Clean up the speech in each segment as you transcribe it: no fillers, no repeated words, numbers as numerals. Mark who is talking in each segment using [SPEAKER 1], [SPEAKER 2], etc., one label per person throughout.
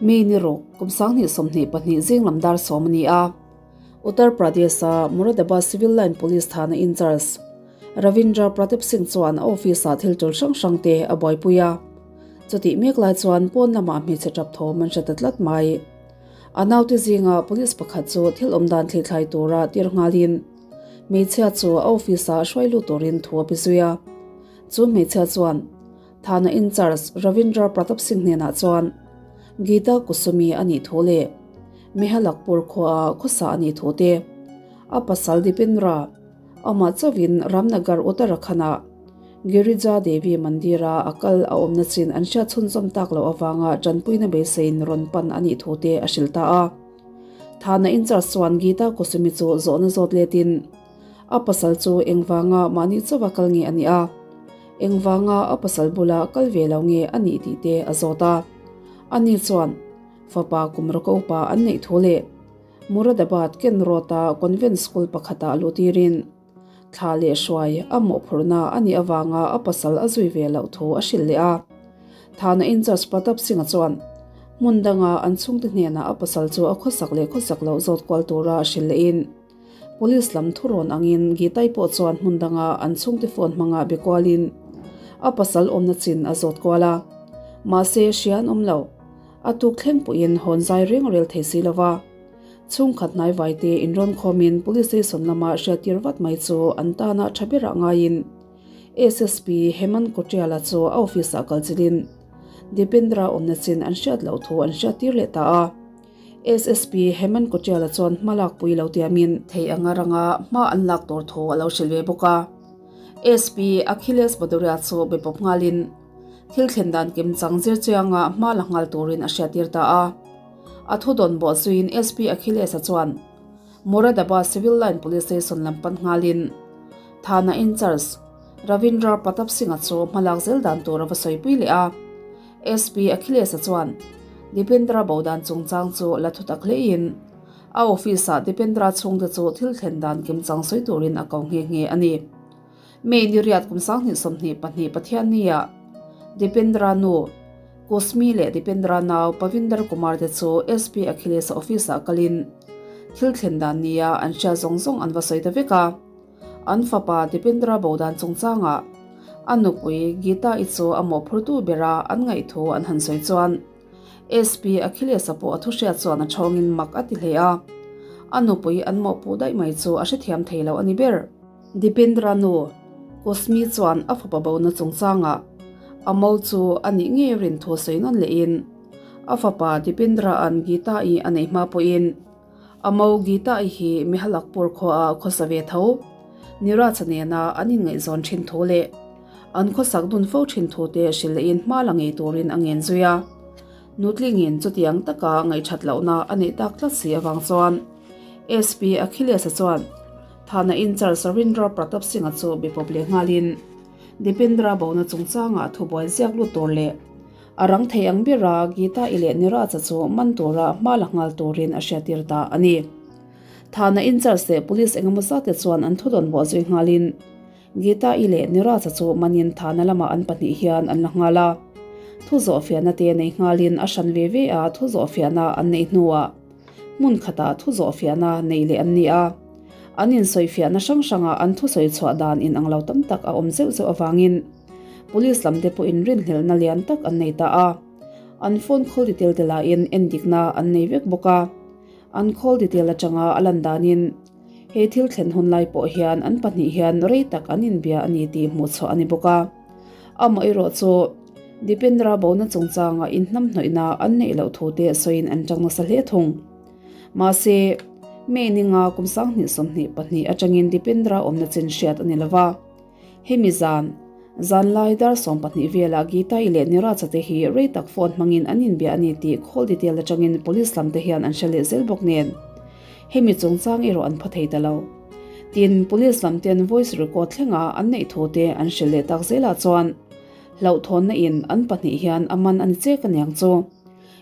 [SPEAKER 1] May ni ruk, kum 2022 zing lam dar sawm a ni a. Uttar Pradesh-a Moradabad Civil Line Police thana in-charge Ravindra Pratap Singh chuan a office-ah thil tul hrang hrang te a buaipui a. Chutih mek lai chuan pawn lamah hmeichhe tap thawm an hre ta tlat mai. A naute zinga police pakhat chu thil awm dan thlithlai tura tir nghalin hmeichhia chu a office-ah hruai lut turin thu a pe zui a. Chu hmeichhia chuan Thana in-charge Ravindra Pratap Singh hnenah chuan Geeta Kusumi a nih thu leh Mehalakpur khuaa khawsa a nih thu te, a pasal Dipendra amah chauhin Ramnagar Uttarakhand-ah Girija Devi Mandir-a a kal a awmna chin an hriat chhunzawm tak loh avanga tanpuina beiseiin rawn pan a nih thu te a hrilh ta a. Thana in-charge chuan Geeta Kusumi chu zawhna zawt letin, A pasal chu engvanga mahni chauha kal nge a nih a, engvanga a pasal bula kal ve lo nge a nih tih te a zawt a. Ani chuan fapa kum rawka upa an neih thu leh Muradabad Ken Road-a convent school pakhatah luhtirin thla leh hruai a mawhphurhna a nih avanga a pasal a zui ve loh thu a hrilh leh a. Thana in-charge Pratap Singh-a chuan hmun danga an chhungte hnenah a pasal chu a khawsak leh khawsak loh zawt kual tura a hrilh lehin, Police lam thurawn angin Gitai pawh chuan hmun danga an chhungte phone hmanga be kualin a pasal awmna chin a zawt kual a. Mahse, hria an awm lo. A tuk thleng pawhin hawn zai reng rel thei si lova. Chhungkhat hnaivaite inrawn khawmin Police station lama hriattir vat mai chu an tana tha berah ngaiin SSP Hemant Kotiala chu a office-ah kal chilin Dipendra awmna chin an hriat loh thu an hriattir leh ta a. SSP Hemant Kotiala chuan hma lakpui lo tiamin thei anga ranga hma an lak tur thu a lo hrilh ve bawk a. SP Akhilesh Badoria chu be pawp nghalin thil thlen dan kim chang zir chianga hma la nghal turin a hriattir ta a. A thu dawn bawh zuiin SP Akhilesh-a chuan Moradabad Civil Line Police Station lam pan nghalin Thana in-charge Ravindra Pratap Singh-a chu hma lak zel dan tur a va sawipui leh a. SP Akhilesh-a chuan Dipendra bo dan chungchang chu la thu tak hlein a office-ah Dipendra chhungte chu thil thlen dan kimchang sawi turin a ko nghe nghe a ni. May ni riat kum 2022 Pathianni-ah Dipendra nu Kusmi leh Dipendra nau Pavinder Kumar te chu SP Akhilesh-a office-ah kalin thil thlen dan nia an hria zawng zawng an va sawi ta vek a. An fapa Dipendra bo dan chungchangah a nupui Geeta-i chu a mawhphurtu bera an ngaih thu an han sawi chuan SP Akhilesh-a pawh a thuhriat chuan a thawngin mak a ti hle a, a nupui an mawhpuh daih mai chu a hrethiam thei lo a ni ber. Dipendra nu Kusmi chuan a fapa bona chungchangah a mo chu a nih ngei rin thu sawi nawn lehin a fapa Dipendra-a'n Geeta-i a neih hma pawhin A mo Geeta-i hi Mihalakpur khuaah khawsa ve tho. Niraj-a nena an inngaihzawn thin thu leh an khawsak dun fo thin thu te hrilh lehin hma la ngei turin a ngen zui a. Nutlingin chutiang taka ngaihthat lohna a neih tak tlat si avang chuan SP Akhilesh-a chuan Thana in-charge Ravindra Pratap Singh-a chu be pawp leh nghalin Dipendra bona chungchangah thubuai ziak lut tur leh A rang thei ang bera Geeta i leh Niraj-a chu man tura hma la nghal turin a hriattir ta a ni. Thana in-charge leh police engemaw zate chuan an thudawn bawh zui nghalin Geeta i leh Niraj-a chu manin Thana lamah an pahnih hian an la nghal a. Thu zawhfiahna te nei nghalin a hran ve ve a thu zawhfiahna an neih hnuah hmun khatah thu zawhfiahna nei leh an ni a. An insawifiahna hrang hrangah an thusawi chhuah dan inang lo tam tak a awm zeuh zeuh avangin Police lam te pawhin rinhlelhna lian tak an nei ta a, an phone call detail te lahin endikna an nei vek bawk a. An call detail atanga a lan danin he thil thlen hun lai pawh hian an pahnih hian rei tak an inbia a ni tih hmuh chhuah a ni bawk a. Amaherawh chu Dipendra bona chungchanga inhnamhnawihna an neih loh thu te sawiin an tang nasa hle thung. Mahse, May ninga kum 2022 atangin Dipendra awmna chin hriat a ni lova. Hemi zan, zanlai dar 12 velah Geeta-i leh Niraj-a te hi rei tak phone hmangin an inbia a ni tih call detail atangin police lam te hian an hre leh zel bawk nen. Hemi chungchang erawh an pha thei ta lo. Tin, police lam ten voice record thlenga an neih thu te an hrilh leh tak zelah chuan hlauhthawnna in an pahnih hian a man a ni chek aniang chu.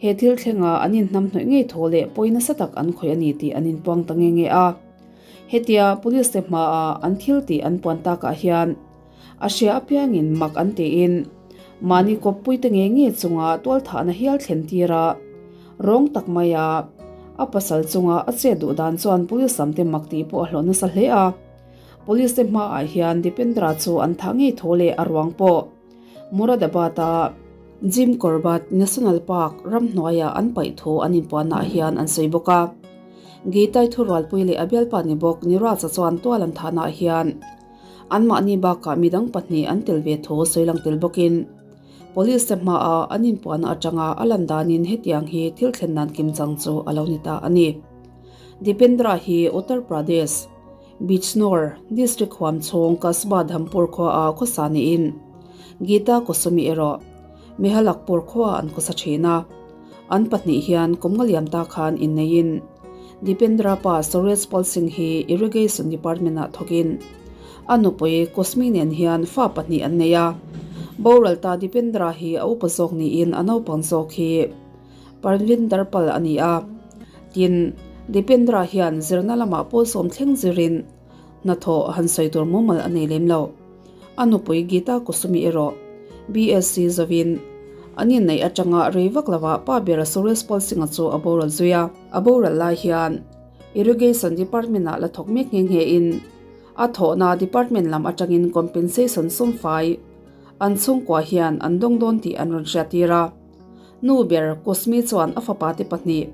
[SPEAKER 1] He thil thlenga an inhnamhnawih ngei thaw leh pawi nasa tak an khawih a ni tih an inpuang ta nge nge a. Hetia police te hmaah an thil tih an puan takah hian a hria apiangin mak an tiin mahni kawppui te nge nge chunga tualthahna hial thlen tir a. Rawng tak maia a pasal chunga a chet duh dan chuan police lam te mak tih pawh a hlawh nasa hle a. Police te hmaah hian Dipendra chu an thah ngei tho leh a ruang pawh Moradabad-a Jim Corbett National Park ramhnuaiah an paih thu an inpuannaah hian an sawi bawk a. Geetai thurualpui leh a bialpa ni bawk Niraj-a chuan tual an thahnaah hian anmahni bakah midang pahnih an tel ve thu sawi lang tel bawkin Police te hmaah an inpuahna atanga a lan danin hetiang hi thil thlen dan kimchang chu a lo ni ta a ni. Dipendra hi Uttar Pradesh, Bijnor district huam chhung Kasba Dhampur khuaah khawsa niin Geeta Kosumi erawh Mehalakpur khuaah an khawsa thin a. An pahnih hian kum nga liam ta khan inneiin Dipendra pa Suresh Pal Singh hi Irrigation Department-ah thawkin a nupui Kosmi nen hian fa pahnih an nei a. Boral ta Dipendra hi a upa zawk niin a naupang zawk hi Parvinder Pal a ni a. Tin, Dipendra hian zirna lamah pawl sawm thleng zirin hnathawh han sawi tur mumal a nei lem lo. A nupui Geeta Kusumi erawh BSc zawin an inneih atanga rei vak lovah pa ber Suresh Pal Singh-a chu a boral zui a. A boral lai hian Irrigation Department-ah la thawk mek nghe nghe in a thawhna department lam atangin compensation sumfai an chhungkua hian an dawng dawn tih an rawn hriattir a. Nu ber Kusmi chuan a fapa te pahnih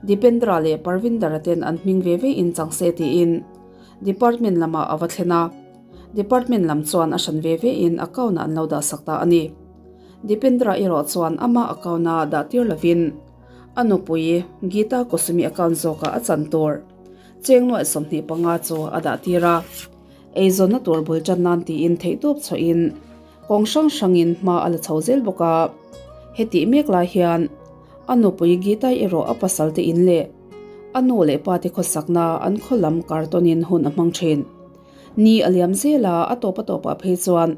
[SPEAKER 1] Dipendra leh Parvindra ten an hming ve ve in chang se tiin department lamah a va thlen a. Department lam chuan a hran ve ve in account ah an lo dah sak ta a ni. Dipendra erawh chuan ama account a dah tir lovin a nupui Geeta Kosumi account zawkah a chan tur cheng nuaih 25 chu a dah tir a. Eizawnna tur bul tan nan tiin theihtawp chhuahin kawng hrang hrangin hma a la chho zel bawk a. Hetih mek lai hian a nupui Geeta erawh a pasal te in leh a nu leh pa te khawsakna an khaw lam kar tawnin hun a hmang thin. Ni a liam zel a, a tawp a tawpah phei chuan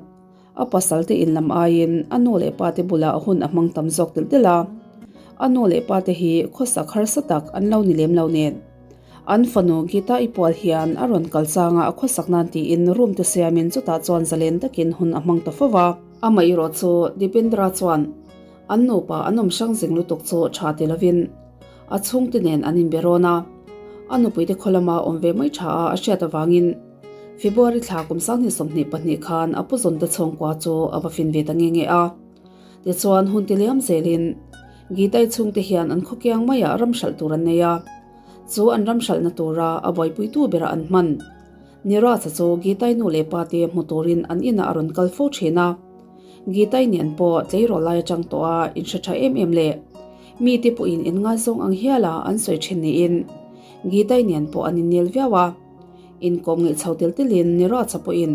[SPEAKER 1] a pasal te in lam aiin a nu leh pa te bulah hun a hmang tam zawk telh telh a. A nu leh pa te hi khawsak harsa tak an lo ni lem lo nen. An fanu Gita i pual hian a rawn kal changa a khawsak nan tiin room te siamin chutah chuan zalen takin hun a hmang ta fo va. Amaherawh chu Dipendra chuan an nupa an awm hrang zing lutuk chu tha ti lovin a chhungte nen an inbe rawn a, a nupuite khaw lama awm ve mai tha a a hriat avangin February thla kum 2022 khan a pu zawnte chhungkua chu a va fin ve ta nge nge a. Tichuan hun ti liam zelin Gitai chhungte hian an khawkiang maiah ram hralh tur an nei a, chu an ram hralhna tura a buaipuitu berah an hman. Niraj-a chu Gitai nu leh pa te hmu turin an inah a rawn kal fo thin a. Gitai nen pawh tleirawl lai atang tawh a inhre tha em em leh mite pawhin inngaizawng ang hiala an sawi thin niin Gitai nen pawh an innel viau a. Inkawm ngeih chho tel telin Niraj-a pawhin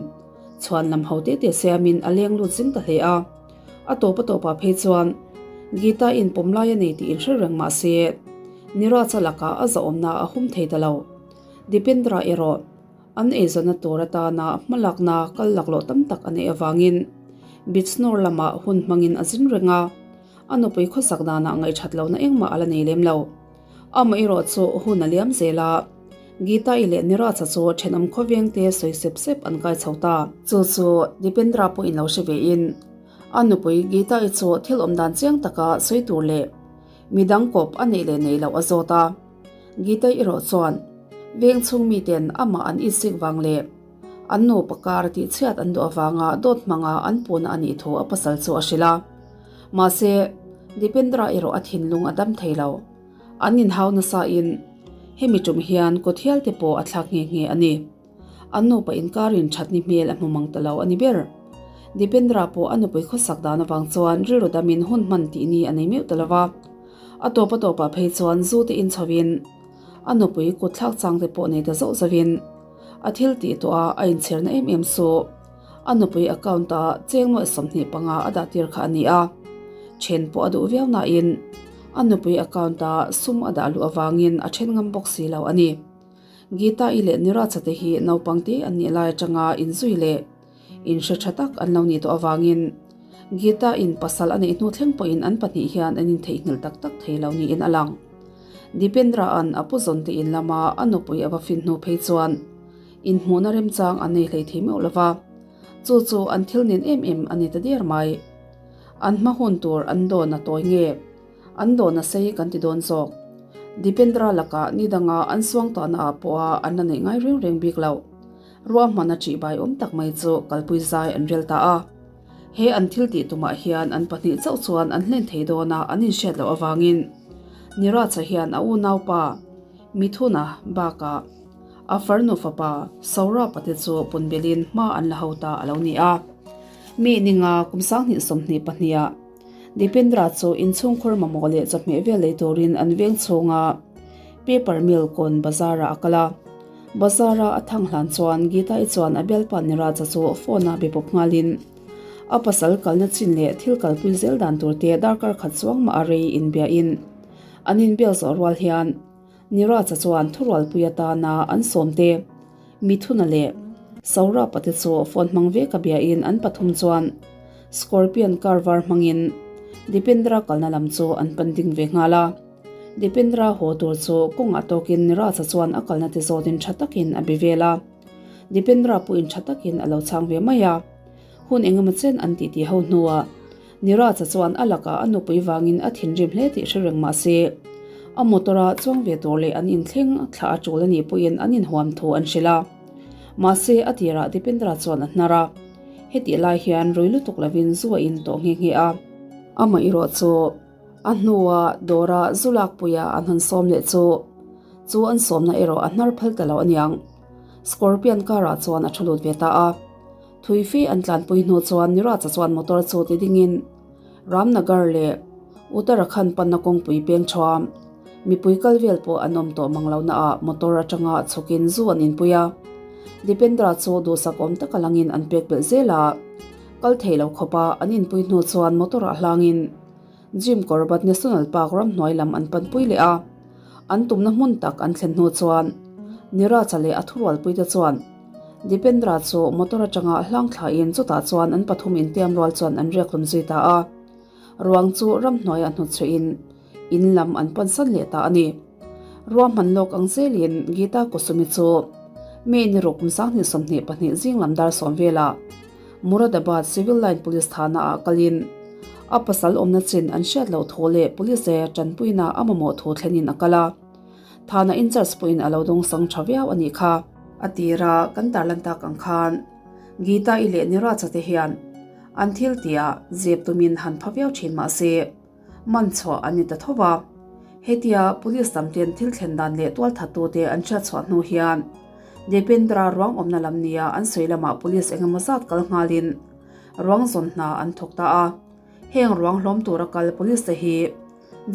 [SPEAKER 1] chhuan lam ho te te siamin a leng lut zing ta hle a. A tawp a tawpah phei chuan Gita-in pawm lai a nei tih inhre reng mah se Niraj-a lakah a zahawmna a hum thei ta lo. Dipendra erawh an eizawnna tur atana hmalakna kal laklawh tam tak a neih avangin Bijnor lamah hun hmangin a zin reng a, a nupui khawsak danah ngaihthat lohna engmah a la nei lem lo. Amaherawh chu hun a liam zel a, Geeta-i leh Niraj-a chu thenawm khawvengte sawi sep sep an kai chho ta. Chu chu Dipendra pawhin lo hre vein a nupui Geeta-i chu thil awm dan chiang taka sawi tur leh midang kawp a neih leh neih loh a zawt a. Gitei erawh chuan veng chhung miten amah an itsik vang leh an nupa kar tihchhiat an duh avanga dawt hmanga an puna a nih thu a pasal chu a hrilh a. Mahse, Dipendra erawh a thinlung a dam thei lo. An inhau nasain hemi tum hian kut hial te pawh a thlak nghe nghe a ni. An nupa inkarin thatni hmel a hmu mang ta lo a ni ber. Dipendra pawh a nupui khawsak dan avang chuan rilru damin hun hman tih ni a nei meuh ta lo va. A tawp a tawpah phei chuan zu te inchhovin a nupui kut thlak chang te pawh nei ta zauh zauhin a thil tih tawh a a inchhirna em em chu a nupui account ah cheng nuaih 25 a dah tir kha a ni a. Then pawh a duh viau nain a nupui account ah sum a dah luh avangin a then ngam bawk si lo a ni. Geeta-i leh Niraj-a te hi naupang te an nih lai atanga inzui leh inhre tha tak an lo nih tawh avangin Geeta-in pasal a neih hnu thleng pawhin an pahnih hian an intheihnghilh tak tak thei lo niin a lang. Dipendra-a'n a pu zawn te in lama a nupui a va fin hnu phei chuan inhmuhna remchang an nei hlei thei meuh lo va, chu chu an thil nen em em a ni ta der mai. An hma hun tur an dawn a tawi nge? An dawhna sei kan ti dawn zawk. Dipendra lakah ni danga an suangtuahna ah pawha an la neih ngai reng reng bik loh. Ruahman a ṭihbai awm tak mai chu kalpui zai an rel ta a. He an thil tih tumah hian an pahnih chauh chuan an hlen thei dawn a an inhriat loh avangin Niraj-a hian a unaupa Mithuna bakah a farnu fapa Saurabh-a te chu punbelin hma an la ho ta a lo ni a. Mi ninga kum 2022 ah Dipendra chu inchhungkhur mamawh leh chawhmeh vel lei turin an veng chhunga paper mill kawn bazar-ah a kal a. Bazar-a a thang hlan chuan Geeta-i chuan a bialpa Niraj-a chu phone-a be pawp nghalin a pasal kalna chin leh thil kalpui zel dan tur te darkar khat chuang mah a rei inbiahin an inbiak zawh rual hian Niraj-a chuan thurualpui atana an sawmte Mithuna leh Saurabh-a te chu phone hmang vek a biain an pathum chuan Scorpion car var hmangin Dipendra kalna lam chu an pan ding ve nghal a. Dipendra haw tur chu kawngah tawkin Niraj-a chuan a kalna te zawtin tha takin a be vel a. Dipendra pawhin tha takin a lo chhang ve mai a. Hun engemaw chen an titi ho hnuah Niraj-a chuan a lakah a nupui vangin a thinrim hle tih hre reng mah se, a motor-a chuang ve tur leh an inthleng thlah a tul a nih pawhin an inhuam thu an hrilh a. Mahse, a tirah Dipendra chuan a hnar a. Hetih lai hian rui lutuk lovin zu a in tawh nghe nghe a. Amaherawh chu a hnua dawra zu lakpuia an han sawm leh chu, chu an sawmna erawh a hnar phal ta lo aniang. Scorpion car-ah chuan a thu lut ve ta a. Thui fe an tlanpui hnu chuan Niraj-a chuan motor chu ti dingin Ramnagar leh Uttarakhand panna kawngpui peng thuam mipui kal vel pawh an awm tawh mang lohna ah motor atanga chhukin zu an inpui a. Dipendra chu duhsak awm taka langin an pek belh zel a, kal thei lo khawpa an inpui hnu chuan motor ah hlangin Jim Corbett National Park ramhnuai lam an panpui leh a, an tumna hmun tak an thlen hnu chuan Niraj-a leh a thurualpuite chuan Dipendra chu motor atanga hlang thlain chutah chuan an pathum intiam rual chuan an riak hlum zui ta a. Ruang chu ramhnuaiah hnutchhuahin in lam an pansan leh ta a ni. Ruahman lawk ang zelin Geeta Kusumi chu May ni ruk kum 2022 zing lam dar sawm velah Muradabad Civil Line Police thana ah kalin a pasal awmna chin an hriat loh thu leh police e tanpuina a mamawh thu thlenin a kal a. Thana in-charge pawhin a lo dawngsang tha viau a nih kha. A tira kan tarlan tak ang khan Geeta-i leh Niraj-a te hian an thil tihah zep tumin han pha viau thin mah se man chhuah an ni ta tho va. Hetia police lam ten thil thlen dan leh tualthattute an hriat chhuah hnu hian Dependra ruang awmna lam nia an sawi lamah police engemaw zat kal nghalin ruang zawn hna an thawk ta a. Heng ruang hlawm tura kal police te hi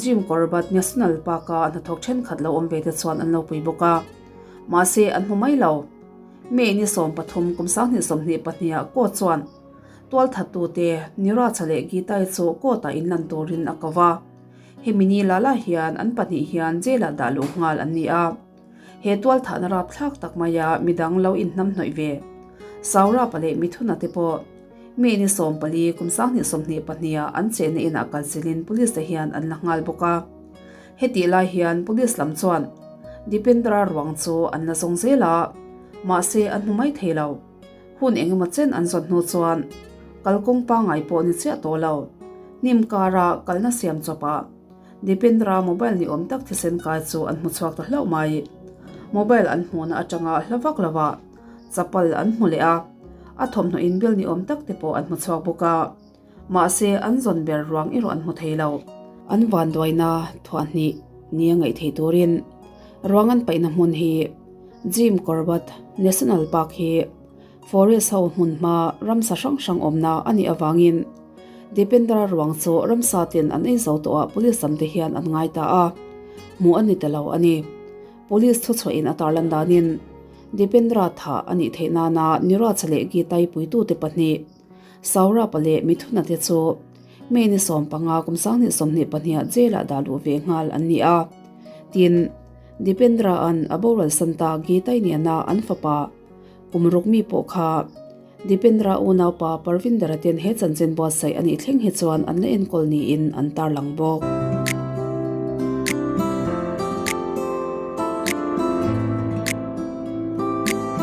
[SPEAKER 1] Jim Corbett National Park-a hnathawk thenkhat lo awm ve te chuan an lo pui bawk a. Mahse an hmu mai lo. May ni 13 kum 2022 ah court chuan tualthattute Niraj leh Geeta-i chu court-ah inlan turin a ko va. Hemi ni la la hian an pahnih hian jail-ah dah luh nghal an ni a. He tualthahna rapthlak tak maia midang lo inhnamhnawih ve Saurabh-a leh Mithuna te pawh May ni 14 kum 2022 ah an chenna inah kalchilhin police te hian an la nghal bawk a. Hetih lai hian police lam chuan Dipendra ruang chu an la zawng zel a, mahse an hmu mai thei lo. Hun engemaw chen an zawn hnu chuan kalkawng pangngai pawh ni chiah tawh lo. Hnim kara kalna siam chawpah Dipendra mobile ni awm tak thisen kai chu an hmu chhuak ta hlauh mai. Mobile an hmuhna atanga hla vak lovah chapal an hmu leh a, a thawmhnaw inbel ni awm tak te pawh an hmu chhuak bawk a. Mahse an zawn ber ruang erawh an hmu thei lo. An vanduaina thuahhnih nia ngaih theih turin ruang an paihna hmun hi Jim Corbett National Park hi Forest ho hmun hma ramsa hrang hrang awmna a nih avangin Dipendra ruang chu ramsa ten an ei zo tawh ah police lam te hian an ngai ta a, hmuh a ni ta lo a ni. Police thuchhuahin a tarlan danin Dipendra thah a nih theih nana Niraj leh Geeta-i puitute pahnih Saurabh-a leh Mithuna te chu May ni 15 kum 2022 ah jail-ah dah luh ve nghal an ni a. Tin, Dipendra-a'n a boral san ta Geeta-i nena an fapa Kum ruk mi pawh kha Dipendra unaupa Parvindara ten he chanchin buatsaih a nih thleng hi chuan an la enkawl niin an tarlang bawk.